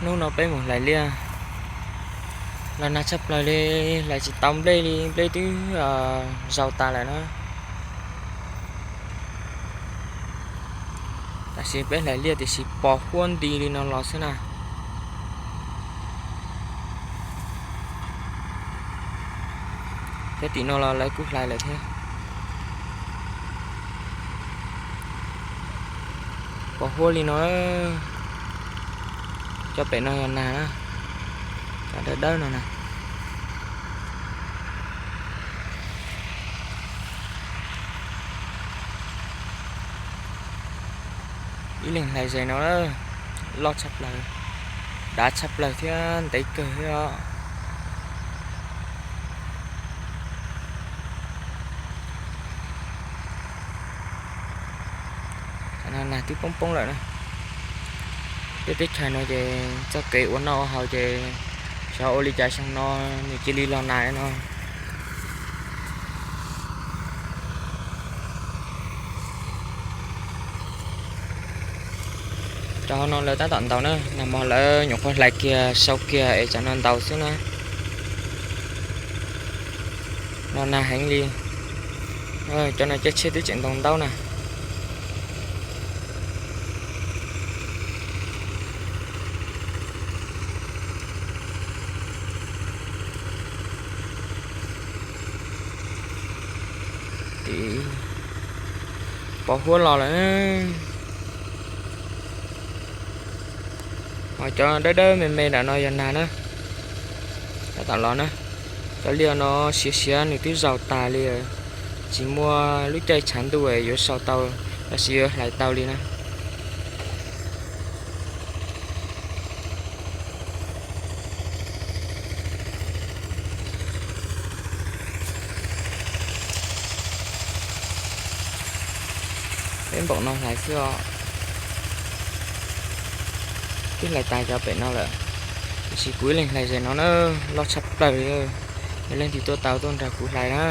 Hnub no peb mus hlais liaj, los nag tshaj plaws li, hlais tsis tau nplej li, nplej twb zaus tas lawm na. Tam sim peb hlais liaj tiam sis pos huab nti li no los xwb na. Thiab tim no los lawv kuj hlais lawm thiab. Pos huab li no, cov pem no yog nag na, cov dawb dawb no na. Ib leeg hlais ze no, loj tshaj plaws, dav tshaj plaws thiab ntev kawg thiab os. Tam no nag twb poob poob lawm na. Tej teb chaws no ces txoj kev ua noj ua haus ces xyov ua li cas xyoo no nws cia li los nag no. Cov hauv no lawv tab tom ntaus na, nag hmo lawv nyuam qhuav hlais kiag sau kiag es tsam no ntaus xwb na. Los nag heev li. Cov no caij tsheb twb tseem ntaus ntaub na. Tim pos huab los lawm. Ho cov dawb dawb me me nram no yog nag na. Tab tom los na. Cov liaj no siav siav nws twb zaus tas li, tsis muaj lub caij tshav ntuj yuav sau tau los sis yuav hlais tau li na. Peb npaum no hlais xwb os. Twb hlais tas cov pem no lawm, tiam sis kuv ib leeg hlais ze no na, loj tshaj plaws li. Yog leej twg tuaj tau tuaj nrog kuv hlais na.